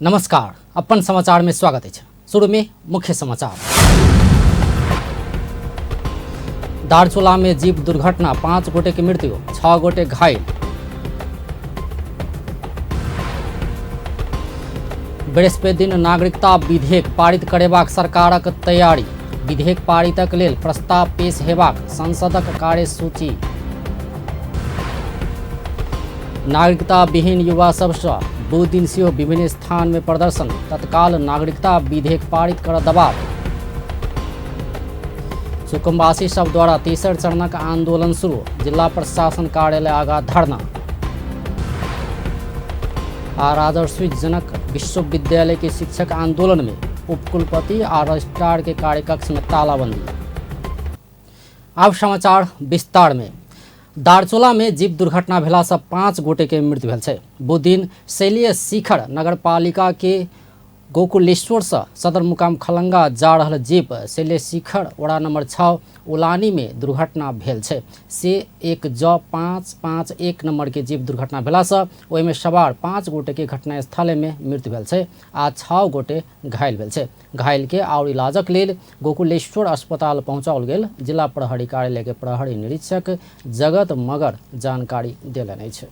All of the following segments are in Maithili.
नमस्कार, अपन समाचार में स्वागत अछि। शुरू में मुख्य समाचार। दारचूला में जीप दुर्घटना, 5 गोटे के मृत्यु, 6 गोटे घायल। बृहस्पति दिन नागरिकता विधेयक पारित करेबाक सरकारक तैयारी। विधेयक पारितक लेल प्रस्ताव पेश हेबाक संसदक कार्यसूची। नागरिकता विहीन युवा सबसँ बुध दिन सेहो विभिन्न स्थान में प्रदर्शन। तत्काल नागरिकता विधेयक पारित कर दबाव। सुकुम्बासी सब द्वारा तेसर चरणक आंदोलन शुरू। जिला प्रशासन कार्यालय आगा धरना। आ राजर्षि जनक विश्वविद्यालय के शिक्षक आंदोलन में उपकुलपति आ रजिस्ट्रार के कार्यकक्ष में तालाबंदी। आब समाचार विस्तार में। दारचूला में जीप दुर्घटना भेला से 5 गोटे के मृत्यु भेल छै। बुध दिन शैलीय शिखर नगरपालिका के गोकुलेश्वर से सदर मुकाम खलंगा जा रहल जीप शैलीय शिखर वड़ा नंबर 6 उलानी में दुर्घटना भेल छै। से 1 ज 5 5 1 नंबर के जीप दुर्घटना भेला से ओहिमे सवार 5 गोटे के घटनास्थल में मृत्यु भेल छै आ 6 गोटे घायल भेल छै। घायल के और इलाजक लेल गोकुलेश्वर अस्पताल पहुंचाओल गेल। जिला प्रहरी कार्यालय के प्रहरी निरीक्षक जगत मगर जानकारी देलनि अछि।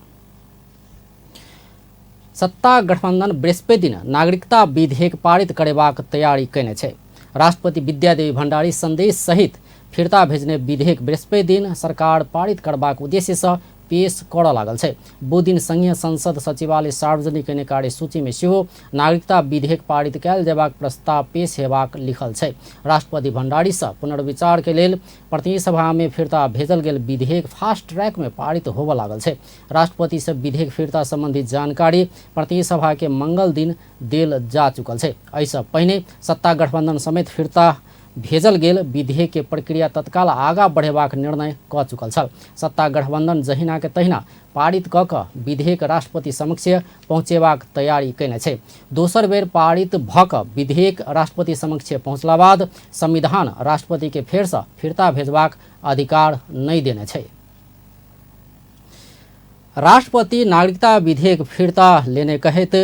सत्ता गठबंधन बृहस्पति दिन नागरिकता विधेयक पारित करेबाक तैयारी कयने छै। राष्ट्रपति विद्यादेवी भंडारी संदेश सहित फिर्ता भेजने विधेयक बृहस्पति दिन सरकार पारित करबाक उद्देश्य से पेश करऽ लागल छै। बुध दिन संघीय संसद सचिवालय सार्वजनिक कयने कार्यसूची में सेहो नागरिकता विधेयक पारित कयल जेबाक प्रस्ताव पेश हेबाक लिखल छै। राष्ट्रपति भंडारी से पुनर्विचार के लेल प्रतिनिधि सभा में फिर्ता भेजल गेल विधेयक फास्ट ट्रैक में पारित होबऽ लागल छै। राष्ट्रपति से विधेयक फिर्ता संबंधी जानकारी प्रतिनिधि सभा के मंगल दिन देल जा चुकल छै। एहिसँ पहिने सत्ता गठबंधन समेत फिर्ता भेजल गेल विधेयक के प्रक्रिया तत्काल आगा बढ़ेबाक निर्णय कऽ चुकल छल। सत्ता गठबंधन जहिना के तहिना पारित कऽ कऽ विधेयक राष्ट्रपति समक्ष पहुँचेबाक तैयारी कयने छै। दोसर बेर पारित भऽ कऽ विधेयक राष्ट्रपति समक्ष पहुँचला बाद संविधान राष्ट्रपति के फेरसँ फिर्ता भेजबाक अधिकार नहि देने छै। राष्ट्रपति नागरिकता विधेयक फिर्ता लेने कहैत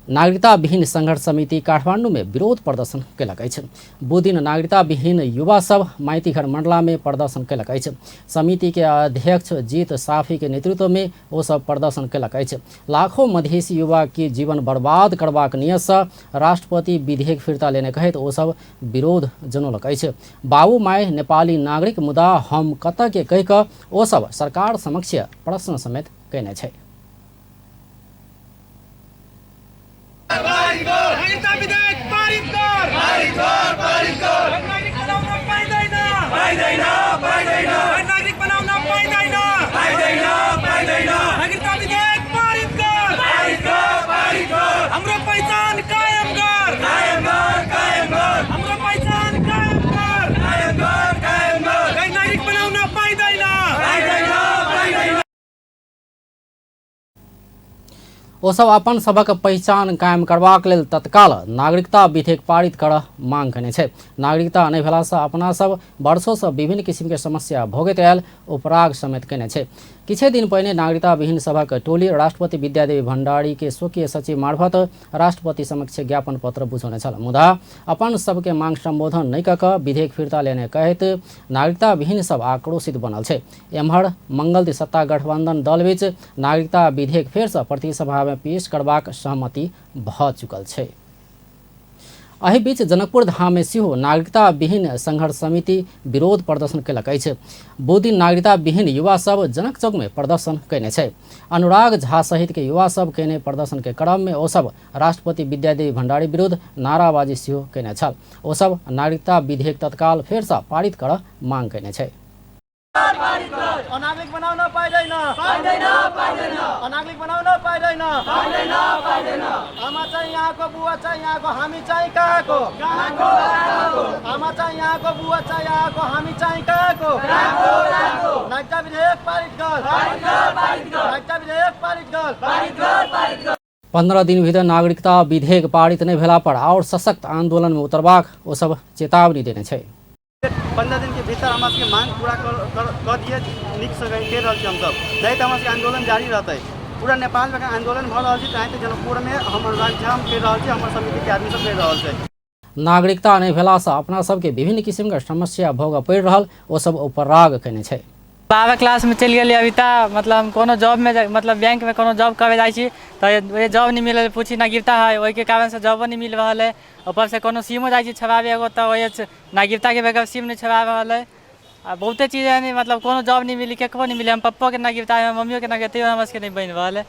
नागरिकता विहीन संघर्ष समिति काठमांडू में विरोध प्रदर्शन कयलक अछि। बुध दिन नागरिकता विहीन युवा सब माइतीघर मंडला में प्रदर्शन कयलक अछि। समिति के अध्यक्ष जीत साफी के नेतृत्व में ओ सब प्रदर्शन कयलक अछि। लाखों मधेसी युवा के जीवन बर्बाद करबाक नियत से राष्ट्रपति विधेयक फिर्ता लेने कहैत ओ सब विरोध जनौलक अछि। बाबू my Nepali नागरिक मुदा हम कतऽ के कहि कऽ ओ सब सरकार समक्ष प्रश्न समेत कयने छै। नागरिकता विधेयक पारित कर, पारित कर, पारित कर। नागरिक बनाउन पाइँदैन, पाइँदैन, पाइँदैन। नागरिक बनाउन पाइँदैन, पाइँदैन, पाइँदैन। नागरिकता विधेयक पारित कर, पारित कर, पारित कर। हाम्रो पहिचान कायम कर, कायम कर, कायम कर। हाम्रो पहिचान कायम कर, कायम कर, कायम कर। गैर नागरिक बनाउन पाइँदैन, पाइँदैन, पाइँदैन। ओ सब अपन सभक पहिचान कायम करबाक लेल तत्काल नागरिकता विधेयक पारित करऽ मांग कयने छै। नागरिकता नहि भेलासँ अपना सब वर्षोसँ विभिन्न किसिमके समस्या भोगैत आयल उपराग समेत कयने छै। किछे दिन पहिने नागरिकता विहीन सभक टोली राष्ट्रपति विद्यादेवी भंडारी के स्वकीय सचिव मार्फत राष्ट्रपति समक्ष ज्ञापन पत्र बुझौने छल। मुदा अपन सबके मांग संबोधन नहि कऽ कऽ विधेयक फिर्ता लेने कहैत नागरिकता विहीन सब आक्रोशित बनल छै। एम्हर मंगल सत्ता गठबंधन दल बीच नागरिकता विधेयक फेरसँ प्रतिसभा में पेश करबाक सहमति भऽ चुकल छै। एहि बीच जनकपुर धाम में सेहो नागरिकता विहीन संघर्ष समिति विरोध प्रदर्शन कयलक अछि। बुध दिन नागरिकता विहीन युवा सब जनक चौक में प्रदर्शन कयने छै। अनुराग झा सहित के युवा सब कयने प्रदर्शन के क्रम में ओ सब राष्ट्रपति विद्यादेवी भंडारी विरुद्ध नाराबाजी सेहो कयने छल। ओ सब नागरिकता विधेयक तत्काल फेरसँ पारित करऽ मांग कयने छै। अनागरिक बनाउन पाइँदैन, पाइँदैन, पाइँदैन। अनागरिक बनाउन पाइँदैन, पाइँदैन, पाइँदैन। आमा चाहिँ यहाँको, बुवा चाहिँ यहाँको, हामी चाहिँ कहाँको? कहाँको? आमा चाहिँ यहाँको, बुवा चाहिँ यहाँको, हामी चाहिँ कहाँको? नागरिकता विधेयक पारित गर, नागरिकता विधेयक पारित गर, पारित गर, पारित गर। 15 दिन भीतर नागरिकता विधेयक पारित नहि भेला पर आओर सशक्त आंदोलन में उतरबाक ओ सब चेतावनी देने छै। 15 दिन के भीतर हमरा सबके मांग पूरा कर दिए नीक से कहि रहल छी हमसब, नहीं तो हमरा सबके आंदोलन जारी रहतै। पूरा नेपालमे एखन आन्दोलन भऽ रहल छै, तेनाहिते जनकपुरमे हम अनुराग झा हम करि रहल छी, हमर समितिके आदमी सब करि रहल छै। नागरिकता नहि भेलासँ अपना सबके विभिन्न किसिमके समस्या भोगऽ पड़ि रहल ओसब उपराग कयने छै। 12 क्लासमे चलि गेलियै अभी तऽ मतलब हम कोनो जॉबमे मतलब बैंकमे कोनो जॉब करय जाइ छी तऽ जॉब नहि मिलल, पूछी नागरिकता है ओहिके कारणसँ जॉबो नहि मिल रहल है। ऊपरसँ कोनो सिमो जाइ छी छोड़ाबे एगो तऽ ओहि नागरिकताके बगैर सिम नहि छोड़ा रहल है। आ बहुते चीज एहन मतलब कोनो जॉब नहि मिली, ककरो नहि मिली। हम पप्पोके नागरिकता है, मम्मियोके नागरिकता, तैयो हमरा सबके नहि बनि रहल है।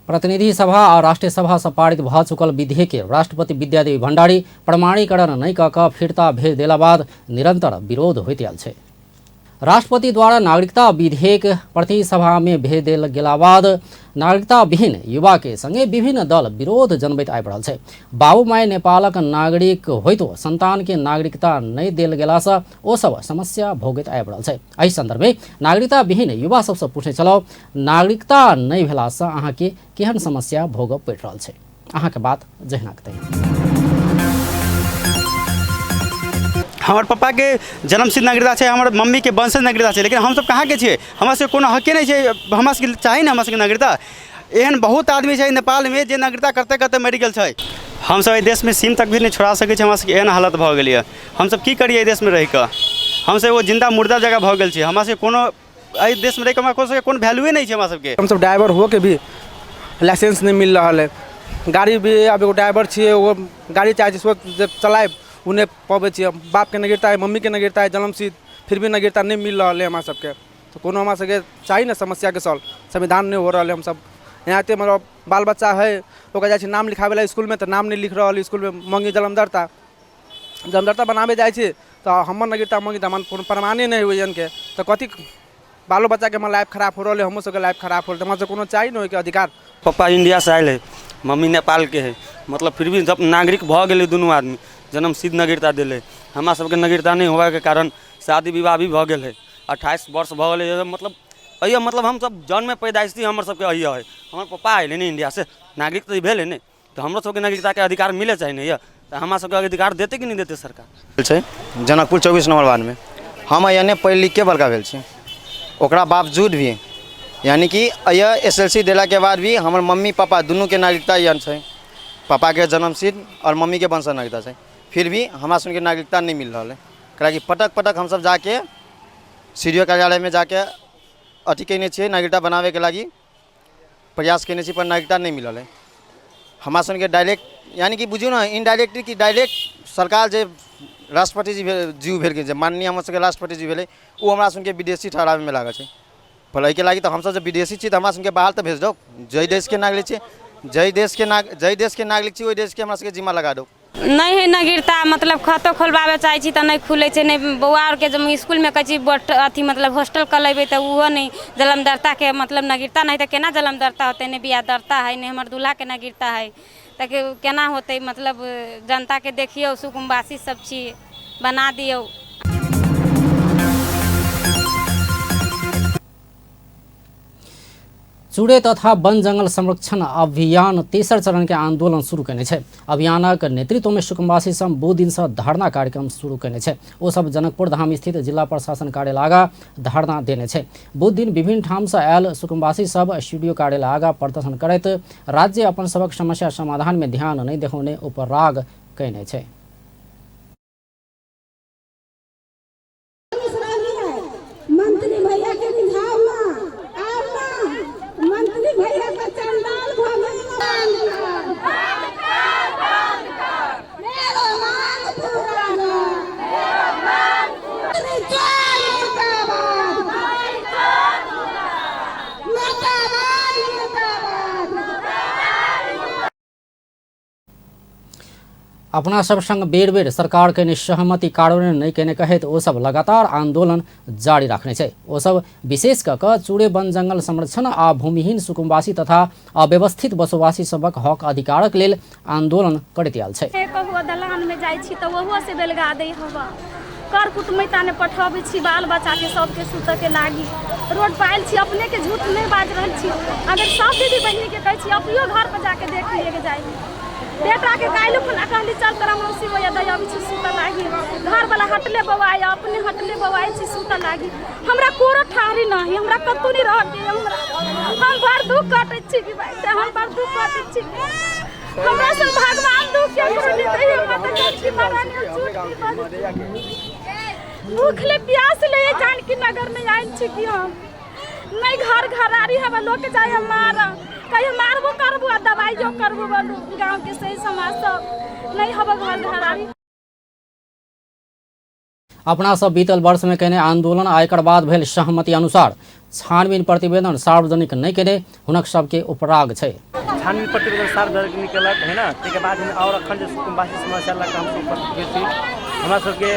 प्रतिनिधि सभा आ राष्ट्रीय सभा से पारित भऽ चुकल विधेयक के राष्ट्रपति विद्यादेवी भण्डारी प्रमाणीकरण नहि कऽ कऽ फिर्ता भेज देला बाद निरंतर विरोध होइत आयल छै। राष्ट्रपति द्वारा नागरिकता विधेयक प्रतिनिधि सभा में भेज देल गेला बाद नागरिकता विहीन युवा के संगे विभिन्न दल विरोध जनबैत आबि रहल छै। बाबू माय नेपालक नागरिक होइतो संतान के नागरिकता नहि देल गेलासँ ओसब समस्या भोगैत आबि रहल छै। एहि संदर्भ में नागरिकता विहीन युवा सबसँ पूछने छलहुँ, नागरिकता नहि भेलासँ अहाँके केहन समस्या भोगऽ पड़ि रहल छै? अहाँके बात जहिनाक तहिना। हमर पप्पाके जन्मसिद्ध नागरिकता छै, हमर मम्मीके वंशज नागरिकता छै, लेकिन हमसब कहाँके छियै? हमरा सबके कोनो हके नहि छै। हमरा सबके चाही ने हमरा सबके नागरिकता। एहन बहुत आदमी छै नेपालमे जे नागरिकता करते करते मरि गेल छै। हमसब एहि देशमे सीम तक भी नहि छोड़ा सकै छी, हमरा सबके एहन हालत भऽ गेल यऽ। हमसब की करियै एहि देशमे रहिकऽ? हमसब एगो जिन्दा मुर्दा जकाँ भऽ गेल छी। हमरा सबके कोनो एहि देशमे रहिकऽ हमरा सबके कोनो वैल्यूए नहि छै हमरा सबके। हमसब ड्राइवर होके भी लाइसेंस नहि मिल रहल है। गाड़ी भी आब एगो ड्राइवर छियै, ओ गाड़ी चाहै छै जे चलायब, ओ नहि पबै छियै। बापके नागरिकता है, मम्मीके नागरिकता है जन्मसिद्ध, फिर भी नागरिकता नहि मिल रहल है हमरा सबके। तऽ कोनो हमरा सबके चाही ने समस्याके सॉल्व संविधान नहि हो रहल है। हमसब यहाँ एते मतलब बाल बच्चा है, ओकरा जाइ छी नाम लिखाबै लए इसकुलमे तऽ नाम नहि लिख रहल इसकुलमे। मङ्गी जन्मदर्ता जन्मदर्ता बनाबै जाइ छी तऽ हमर नागरिकता मङ्गी तऽ हमर कोनो प्रमाणे नहि होइ जनके, तऽ कथी बालो बच्चाके हमर लाइफ खराब हो रहल है, हमरो सबके लाइफ खराब हो रहल है। तऽ हमरा सबके कोनो चाही ने ओहिके अधिकार। पप्पा इंडियासँ आयल है, मम्मी नेपालके है, मतलब फिर भी जब नागरिक भऽ गेलै दुनू आदमी, जन्मसिद्ध नागरिकता देलै। हमरा सबके नागरिकता नहि होबाके कारण शादी विवाह भी भऽ गेल है, 28 वर्ष भऽ गेलै। मतलब अइए मतलब हमसब जन्म पैदाइशी हमर सबके अइए है। हमर पप्पा अयलै ने इंडियासँ, नागरिक तऽ भेलै ने, तऽ हमरो सबके नागरिकताके अधिकार मिले चाही ने। यऽ तऽ हमरा सबके अधिकार देतै कि नहि देतै सरकार? छै जनकपुर 24 नम्बर वार्डमे हम एने पढ़ि लिखके बड़का भेल छी, ओकरा बावजूद भी यानी कि अय SLC देलाके बाद भी हमर मम्मी पापा दुनूके नागरिकता एहन छै। पापाके जन्मसिद्ध आओर मम्मीके वंशज नागरिकता छै, फिर भी हमरा सुनके नागरिकता नहि मिल रहल है। कैलाकि पटक पटक हमसब जाके CDO कार्यालयमे जाके अथी कयने छियै, नागरिकता बनाबैके लागि प्रयास कयने छी, पर नागरिकता नहि मिलल है हमरा सनके। डायरेक्ट यानी कि बुझियौ ने इनडायरेक्टली कि डायरेक्ट सरकार जे राष्ट्रपति जी भेल जीव भेलखिन, जे माननीय हमर सबके राष्ट्रपति जी भेलै, ओ हमरा सनके विदेशी ठहराबैमे लागल छै। पर एहिके लागि तऽ हमसब जे विदेशी छी तऽ हमरा सनके बाहर तऽ भेज दौ। जाहि देशके नागरिक छी, जाहि देशके नागरिक छी, ओहि देशके हमरा सबके जिम्मा लगा दौ। नहि है नागरिकता, मतलब खातो खोलबाबे चाहै छी तऽ नहि खुलै छै। नहि बौआ आरके जब इसकुलमे कहै छी बट अथी मतलब हॉस्टल कलेबै तऽ ओहो नहि। जन्मदाताके मतलब नागरिकता नहि तऽ केना जन्मदाता होतै? नहि बियाह दर्ता है, नहि हमर दूल्हाके नागरिकता है, तऽ केना होतै? मतलब जनताके देखियौ, सुकुम्बासी सब छी, बना दियौ। चूड़े तथा वन जंगल संरक्षण अभियान तेसर चरण के आंदोलन शुरू केने छै। अभियानक नेतृत्व में सुकुम्बासी सब बुध दिन से धरना कार्यक्रम शुरू केने छै। ओ सब जनकपुर धाम स्थित जिला प्रशासन कार्यालय आगा धरना देने छै। बुध दिन विभिन्न ठाम से आयल सुकुम्बासी सब स्टूडियो कार्यालय आगा प्रदर्शन करैत राज्य अपन सबक समस्या समाधान में ध्यान नहीं देखौने उपराग केने छै। मंत्री भैया के रिझाव ना आब ना, मंत्री भैया के चंडाल भऽ गेल। मेरो मांग पूरा कर। मुर्दाबाद, मुर्दाबाद, मुर्दाबाद। अपना सब संग बेर बेर सरकार के सहमति कार्यान्वयन नहीं केने कहैत ओ सब लगातार आंदोलन जारी रखने छै। ओ सब विशेष क कऽ चूड़े वन जंगल संरक्षण आ भूमिहीन सुकुम्बासी तथा अव्यवस्थित बसोवासी सबक हक अधिकारक लेल आंदोलन करैत आयल छै। कहुआ दलान में जाइ छी तऽ ओहो से बेलगा दै हवा, कर कुटमैता ने पठाबै छी बाल बच्चाके सबके सुतऽके लागी। रोड पर आयल छी, अपनेके झूठ नहि बाजि रहल छी। अगर सब दीदी बहिनीके कहै छी, अपनियो घर पर जाके देख लिएके जाइ। बेटा के काल्हि खुना कहली चल तोरा मौसी होइए दै अबै छी सुतऽ लागी। घरवला हटले बौआइ, अपने हटले बौआइ छी सुतऽ लागी। हमरा कोरो ठारी नहीं, हमरा कतहु नहीं रह के हमरा। हम बड़ दुख कटै छी कि भाई, से हम बड़ दुख कटै छी। हमरा से भगवान दुख केकरो नहीं दै, माता जानकी महारानी झूठ की बाजै। भूख ले प्यास ले जानकी नगर में आयल छी कि हम नहीं घर घरारी हवा लोग के जाए मार कहीं मारबो करबो आ दवाइयो करबो बोलू। गांव के सही समाज सब नहीं हवा घर घरारी। अपना सब बीतल वर्ष में केने आंदोलन आ एकर बाद भेल सहमति अनुसार छानबीन प्रतिवेदन सार्वजनिक नहि केने हुनक सबके उपराग छै। छानबीन प्रतिवेदन सार्वजनिक केलक है ना, ताहिके बाद और अखन जे सुकुम्बासी समस्या लग हमसब उपस्थित भेल छी। हमरा सबके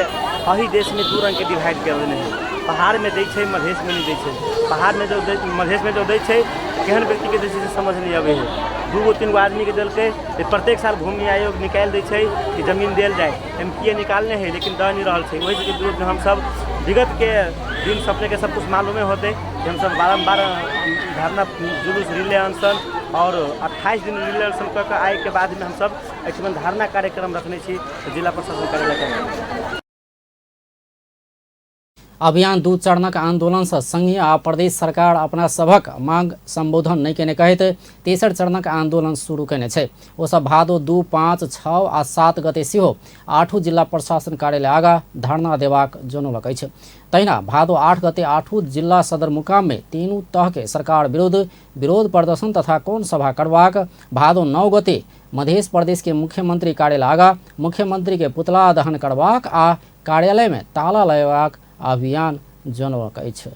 एहि देशमे दू रङ्गके डिवाइड कर देने है, पहाड़मे दै छै, मधेशमे नहि दै छै। पहाड़मे जो दै, मधेशमे जो दै छै, केहन व्यक्तिके दै छै से समझ नहि अबै है। 2 गो 3 गो आदमीके देलकै। प्रत्येक साल भूमि आयोग निकालि दै छै कि जमीन देल जाय, एहिमे किए निकालने है लेकिन दऽ नहि रहल छै। ओहि सबके विरोधमे हमसब विगतके दिन अपनेके सब कुछ मालूमे होतै कि हमसब बारम्बार धरना जुलूस रिले अनशन और 28 दिन रिले अनशन कऽ के आइके बादमे हमसब एहिठमन धरना कार्यक्रम रखने छी जिला प्रशासन कार्यालयके। अभियान 2 चरणक आंदोलन से संघीय आ प्रदेश सरकार अपना सभक मांग संबोधन नहि केने कहैत तेसर चरणक आंदोलन शुरू केने छै। ओ सब भादो 2, 5, 6 आ 7 गते सेहो 8 जिला प्रशासन कार्यालय आगा धरना देबाक जनौलक अछि। तहिना भादो 8 गते 8 जिला सदरमुकाम में 3 तह के सरकार विरुद्ध विरोध प्रदर्शन तथा कोण सभा करबाक, भादो 9 गते मध्य प्रदेश के मुख्यमंत्री कार्यालय आगा मुख्यमंत्री के पुतला दहन करबाक आ कार्यालय में ताला लगेबाक अभियान जनौलक अछि।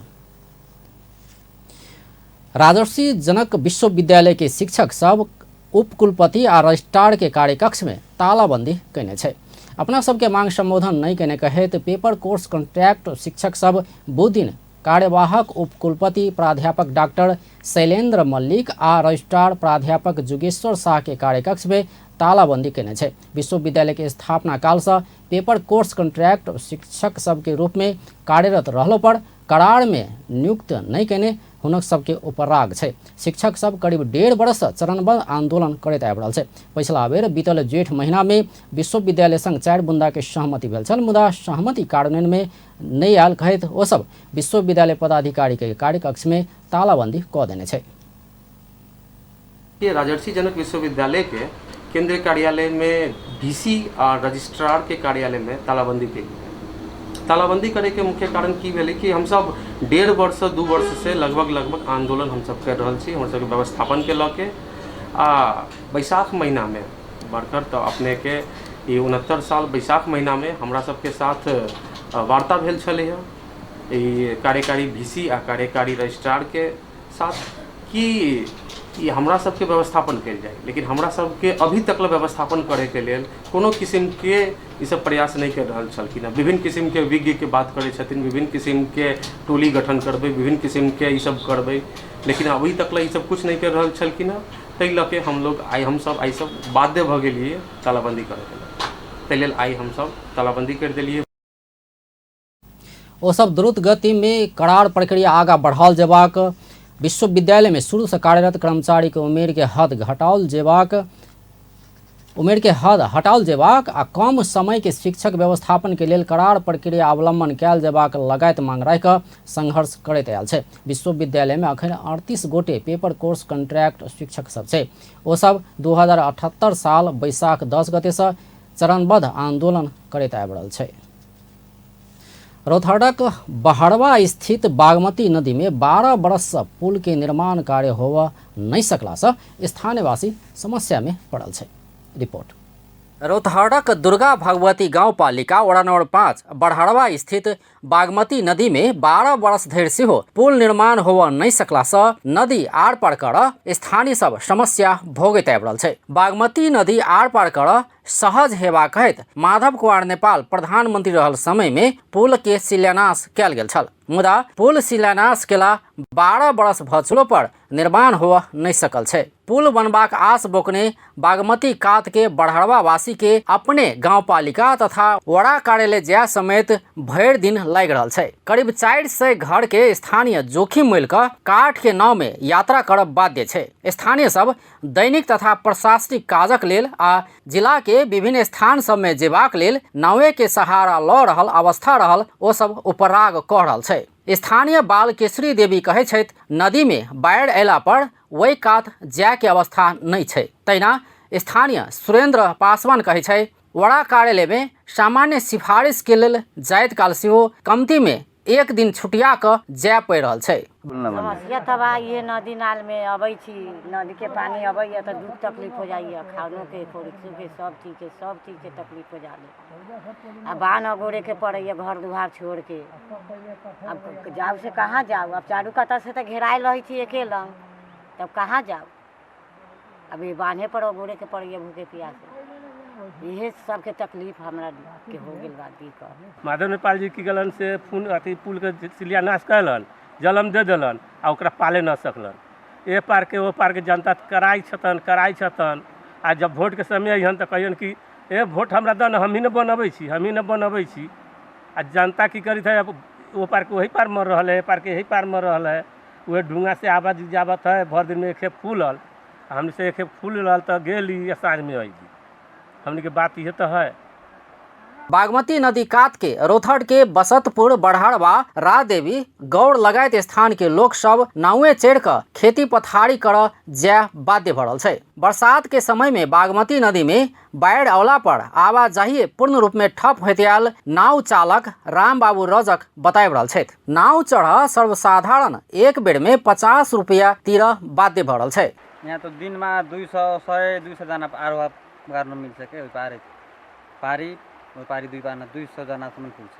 राजर्षि जनक विश्वविद्यालय के शिक्षक सब उपकुलपति आ रजिस्ट्रार के कार्यकक्ष में तालाबंदी केने छै। अपना सबके मांग संबोधन नहीं केने कहैत पेपर कोर्स कॉन्ट्रैक्ट शिक्षक सब बुध दिन कार्यवाहक उपकुलपति प्राध्यापक डॉक्टर शैलेंद्र मल्लिक आ रजिस्ट्रार प्राध्यापक जुगेश्वर शाह के कार्यकक्ष में तालाबंदी केने छै। विश्वविद्यालय के स्थापना काल से पेपर कोर्स कॉन्ट्रैक्ट शिक्षक सबके रूप में कार्यरत रहलो पर करार में नियुक्त नहीं केने हुनक सबके उपराग छै। शिक्षक सब करीब 1.5 वर्ष चरणबद्ध आंदोलन करैत आबि रहल छै। पछिला बेर बीतल जेठ महीना में विश्वविद्यालय संग 4 बुंदा के सहमति भेल छल, मुदा सहमति कार्यान्वयन में नहि आयल कहैत ओ सब विश्वविद्यालय पदाधिकारी के कार्यकक्ष में तालाबंदी कऽ देने छै। राजर्षि जनक विश्वविद्यालय के केंद्रीय कार्यालय में वीसी आ रजिस्ट्रार के कार्यालय में तालाबंदी के तालाबंदी करे के मुख्य कारण की भेलै कि हमसब 1.5 वर्ष 2 वर्ष से लगभग आंदोलन हमसब कर रहल छी हमर सबके व्यवस्थापन के लऽ के। आ बैसाख महीना में बरकर तो अपने के ई 69 साल बैसाख महीना में हमरा सबके साथ वार्ता भेल छलै हँ ई कार्यकारी वीसी आ कार्यकारी रजिस्ट्रार के साथ कि ई हमरा सबके व्यवस्थापन कयल जाय, लेकिन हमरा सबके अभी तक व्यवस्थापन करैके लेल कोनो किसिमके ई सब प्रयास नहि कर रहल छलखिन हँ। विभिन्न किसिमके विज्ञके बात करै छथिन, विभिन्न किसिमके टोली गठन करबै, विभिन्न किसिमके ई सब करबै, लेकिन अभी तक ई सब कुछ नहि कर रहल छलखिन हँ। ताहि लऽ के हमलोग आइ हमसब आइ सब बाध्य भऽ गेलियै तालाबंदी करैके लेल, ताहि लेल आइ हमसब तालाबंदी करि देलियै। ओ सब द्रुत गति में करार प्रक्रिया आगा बढ़ाओल जेबाक, विश्वविद्यालय में शुरू से कार्यरत कर्मचारी के उमेर के हद घटाओल जेबाक, उमेर के हद हटाओल जेबाक आ कम समय के शिक्षक व्यवस्थापन के लेल करार प्रक्रिया अवलंबन कयल जेबाक लगायत मांग राखि कऽ संघर्ष करैत आयल छै। विश्वविद्यालय में अखन 38 गोटे पेपर कोर्स कॉन्ट्रैक्ट शिक्षक सब छै। ओ सब 2078 साल बैसाख 10 गते से चरणबद्ध आंदोलन करैत आबि रहल छै। रौतहटक बहरवा स्थित बागमती नदी में 12 बरस से पुल के निर्माण कार्य होव नहीं सकला से स्थानीयवासी समस्या में पड़ल छै। रिपोर्ट। रौतहटक दुर्गा भगवती गाउँपालिका वडा नम्बर 5 बरहरवा स्थित बागमती नदी में 12 वर्ष धरि सेहो पुल निर्माण होव नहीं सकला से नदी आर पार कर स्थानीय सब समस्या भोगैत आबि रहल छै। बागमती नदी आर पार कर सहज हेबा कहैत माधव कुमार नेपाल प्रधानमंत्री रहल समय में पुल के शिलान्यास कयल गेल छल। मुदा पुल शिलान्यास केला 12 बरस भऽ चुकलो पर निर्माण होअ नहि सकल छै। पुल बनबाक आस बोकने बागमती कात के बड़हरवा वासी के अपने गांवपालिका तथा वड़ा कार्यालय जाय समेत भरि दिन लागि रहल छै। करीब 400 घर के स्थानीय जोखिम मोलि कऽ काठ के नाव में यात्रा करब बाध्य छै। स्थानीय सब दैनिक तथा प्रशासनिक काजक लेल आ जिला के विभिन्न स्थान सब में जेबाक लेल नावे के सहारा लऽ रहल अवस्था रहल ओ सब उपराग कऽ रहल छै। स्थानीय बालकेश्वरी देवी कहै छथि, नदी में बाढ़ि अयला पर ओहि कात जाय के अवस्था नहि छै। तहिना स्थानीय सुरेंद्र पासवान कहै छै, वड़ा कार्यालय में सामान्य सिफारिश के लेल जाइत काल सेहो कमती में एक दिन छुटिया कऽ जाय पड़ि रहल छै। समस्या तऽ बा इहे नदी नाल में अबै छी, नदी के पानी अबैया तऽ दुख तकलीफ हो जाइया, खानो के खोरिसो के सब चीज के, सब चीज के तकलीफ हो जाले। आ बान्ह अगोरे के पड़ैया घर दुआर छोड़ के। अब जाउ से कहाँ जाउ, अब चारू कता से तऽ घेरायल रहै छी एके लग, तब कहाँ जाउ। अब ये बान्हे पर अगोरे के पड़ैया भूखे प्यासे। इहे सबके तकलीफ हमरा के हो गेल बा दिक्कत। माधव नेपाल जी की कलन से फोन अथी पुल के शिलान्यास कयलन, जलम दे देलन आ ओकरा पाले न सकलन। ए पार के ओ पार के जनता कराइ छतन कराइ छतन, आ जब वोट के समय अइहन तऽ कहियन कि ए वोट हमरा दऽ न, हमही ने बनबै छी, हमही ने बनबै छी। आ जनता की करैत है, अब ओ पार के ओही पार मर रहल है, ए पार के एही पार मर रहल है। उहे डुंगा से आबत जाबत है, भर दिन में एक खेप फूलल, हमनी से एक खेप फूल रहल तऽ गेली आ साँझ में अइली। हमनी के बात इहे तऽ है। बागमती नदी कात के रोथड़ के बसतपुर, बड़हरवा, रादेवी, गौर लगायत स्थान के लोक सब नावे चढ़ कऽ खेती पथारी करऽ जाय बाध्य भऽ रहल छै। बरसात के समय में बागमती नदी में बाढ़ि अवला पर आवाजाही पूर्ण रूप में ठप होइत आयल नाव चालक रामबाबू रजक बताबि रहल छथि। नाव चढ़ सर्वसाधारण एक बेर में 50 रुपया तीरऽ बाध्य भऽ रहल छै। यहाँ त दिनमा 200 100 200 जना आरोह गर्नु मिल्छ के, ओइ पारी पारी ओइ पारी दुई पारमा 200 जनासम्म पुग्छ।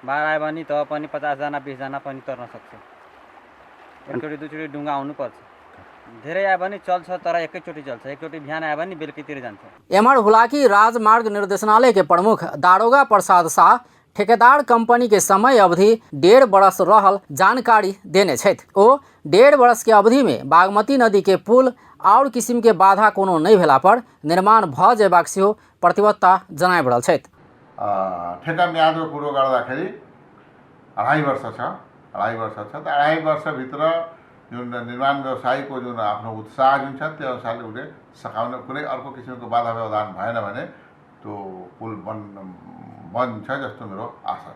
बाढ आयो भने त पनि 50 जना 20 जना पनि तर्न सक्छ। एकचोटि दुईचोटि डुङ्गा आउनुपर्छ। धेरै आयो भने चल्छ, तर एकैचोटि चल्छ। एकचोटि बिहान आयो भने बेलुकीतिर जान्छ। एम्हर हुलाकी राजमार्ग निर्देशनालय के प्रमुख दारोगा प्रसाद शाह ठेकेदार कंपनी के समय अवधि 1.5 बरस रहल जानकारी देने छथि। ओ 1.5 बरस के अवधि में बागमती नदी के पुल और किसिम के बाधा कोनो नहि भेला पर निर्माण भऽ जयबाक सेहो प्रतिबद्धता जनाबि रहल छथि। ठेक्का म्यादको कुरो गर्दाखेरि 2.5 वर्ष छ, 2.5 वर्ष छ। त 2.5 वर्षभित्र जुन निर्माण व्यवसायीको जुन आफ्नो उत्साह जुन छ त्यो अनुसारले उसले सकाउन कुनै अर्को किसिमको बाधा व्यवधान भएन भने त्यो पुल बन्छ जस्तो मेरो आशा छ।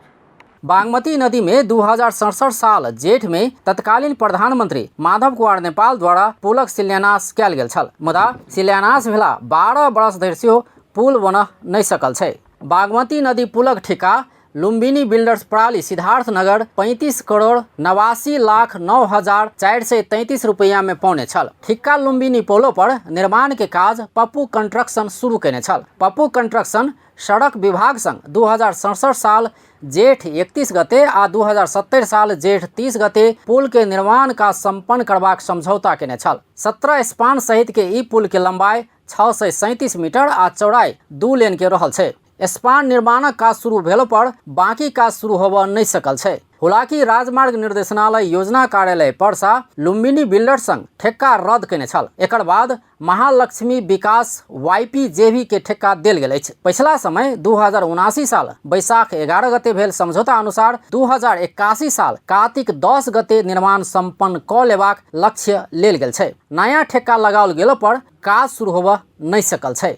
बागमती नदी में 2067 साल जेठ में तत्कालीन प्रधानमंत्री माधव कुमार नेपाल द्वारा पुलक शिलान्यास कयल गेल छल। मुदा शिलान्यास भेला 12 बरस धरि सेहो पुल बनऽ नहि सकल छै। बागमती नदी पुलक ठेका लुम्बिनी बिल्डर्स प्राली सिद्धार्थनगर 35,89,09,433 रुपैया में पौने छल। ठिक्का लुम्बिनी पोलो पर निर्माण के काज पप्पू कंस्ट्रक्शन शुरू केने छल। पप्पू कंस्ट्रक्शन सड़क विभाग संग 2067 साल जेठ 31 गते आ 2070 साल जेठ 30 गते पुल के निर्माण काज संपन्न करबाक समझौता केने छल। 17 स्पान सहित के ई पुल के लंबाई 637 मीटर आ चौड़ाई 2 लेन के रहल छै। स्पान निर्माणक काज शुरू भेलो पर बाकी काज शुरू होबऽ नहि सकल छै। हुलाकी राजमार्ग निर्देशनालय योजना कार्यालय परसा लुम्बिनी बिल्डर संग ठेक्का रद्द केने छल। एकर बाद महालक्ष्मी विकास वाईपी जेवी के ठेक्का देल गेल अछि। पछिला समय 2079 साल बैसाख 11 गते भेल समझौता अनुसार 2081 साल कार्तिक 10 गते निर्माण संपन्न कऽ लेबाक लक्ष्य लेल गेल छै। नया ठेक्का लगाओल गेलो पर काज शुरू होबऽ नहि सकल छै।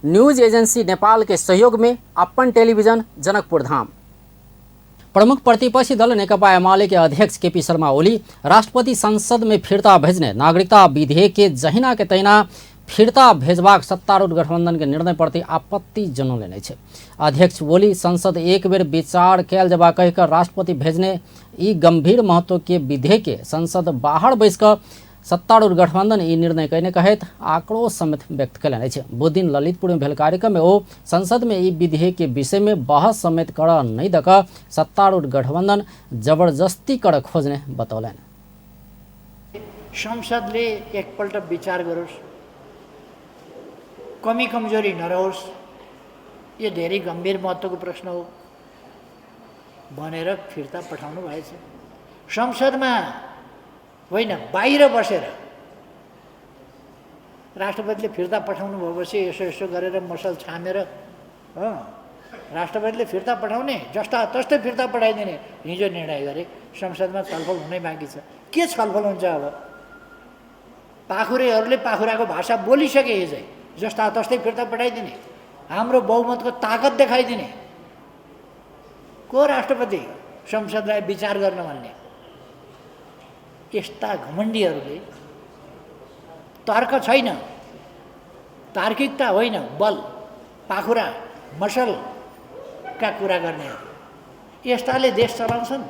न्यूज एजेंसी नेपाल के सहयोग में अपन टेलीविजन जनकपुर धाम। प्रमुख प्रतिपक्षी दल नेकपा एमाले के अध्यक्ष केपी शर्मा ओली राष्ट्रपति संसद में फिर्ता भेजने नागरिकता विधेयक के जहिना के तहिना फिर्ता भेजबाक सत्तारूढ़ गठबंधन के निर्णय प्रति आपत्ति जनौलनि अछि। अध्यक्ष ओली संसद एक बेर विचार कयल जेबा कहि कऽ राष्ट्रपति भेजने ई गंभीर महत्व के विधेयक के संसद बाहर बैस कऽ सत्तारूढ़ गठबंधन ई निर्णय कयने कहैत आक्रोश समेत व्यक्त कयलनि अछि। बुधदिन ललितपुर में भेल कार्यक्रम में ओ संसद में ई विधेयक के विषय में बहस समेत करऽ नहि दऽ कऽ सत्तारूढ़ गठबंधन जबरदस्ती करऽ खोजने बतौलनि। संसदले एकपल्ट विचार गरोस्, कमी कमजोरी नरहोस्, यो धेरै गम्भीर महत्त्वको प्रश्न हो भनेर फिर्ता पठाउनु भएछ। संसदमा होइन, बाहिर बसेर राष्ट्रपतिले फिर्ता पठाउनु भएपछि यसो यसो गरेर मसल छामेर राष्ट्रपतिले फिर्ता पठाउने जस्ता तस्तै फिर्ता पठाइदिने हिजो निर्णय गरे। संसदमा छलफल हुनै बाँकी छ। के छलफल हुन्छ अब? पाखुरेहरूले पाखुराको भाषा बोलिसके हिजै, जस्ता तस्तै फिर्ता पठाइदिने, हाम्रो बहुमतको ताकत देखाइदिने। को राष्ट्रपति संसदलाई विचार गर्न भन्ने? यस्ता घमण्डीहरूले तर्क छैन, तार्किकता होइन, बल पाखुरा मसलका कुरा गर्नेहरू, यस्ताले देश चलाउँछन्?